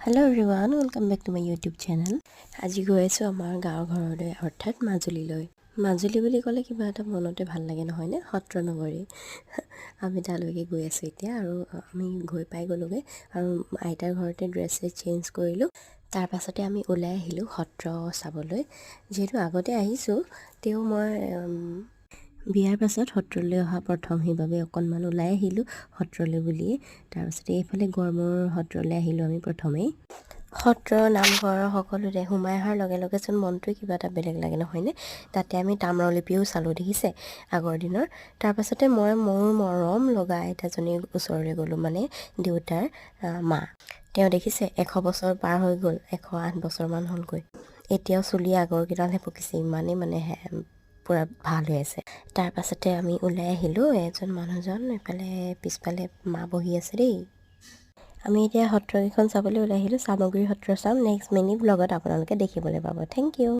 Hello everyone, welcome back to my YouTube channel. আজি গৈ আছোঁ আমাৰ গাঁৱৰ ঘৰলৈ, অৰ্থাৎ মাজুলীলৈ। মাজুলী বুলি ক'লে কিবা এটা মনতে ভাল লাগে, নহয়নে? সত্ৰ নগৰী। আমি তালৈকে গৈ আছোঁ এতিয়া আৰু আমি গৈ পাই গ'লোগৈ আৰু আইতাৰ ঘৰতে ড্ৰেছ চেছ চেঞ্জ কৰিলোঁ। তাৰ পাছতে আমি ওলাই আহিলোঁ সত্ৰ চাবলৈ। যিহেতু আগতে আহিছোঁ, তেওঁ মই বিয়াৰ পাছত সত্ৰলৈ অহা প্ৰথম, সেইবাবে অকণমান ওলাই আহিলোঁ সত্ৰলৈ বুলিয়ে। তাৰপাছতে এইফালে গড়মূৰ সত্ৰলৈ আহিলোঁ আমি প্ৰথমেই। সত্ৰ, নামঘৰ সকলোতে সোমাই অহাৰ লগে লগেচোন মনটোৱে কিবা এটা বেলেগ লাগে, নহয়নে? তাতে আমি তাম্ৰলিপিও চালোঁ, দেখিছে, আগৰ দিনৰ। তাৰপাছতে মই মোৰ মৰম লগা আইতাজনীৰ ওচৰলৈ গ'লোঁ, মানে দেউতাৰ মা। তেওঁ দেখিছে, 100 বছৰ পাৰ হৈ গ'ল, 108 বছৰমান হ'লগৈ। এতিয়াও চুলি আগৰকেইডালহে পকিছে, ইমানেই মানে পূৰা ভাল হৈ আছে। তাৰপাছতে আমি ওলাই আহিলোঁ। এজন মানুহজন এইফালে, পিছফালে মা বহি আছে দেই। আমি এতিয়া সত্ৰকেইখন চাবলৈ ওলাই আহিলোঁ। চামগুৰি সত্ৰ চাম। নেক্সট মিনি ব্লগত আপোনালোকে দেখিবলৈ পাব। Thank U.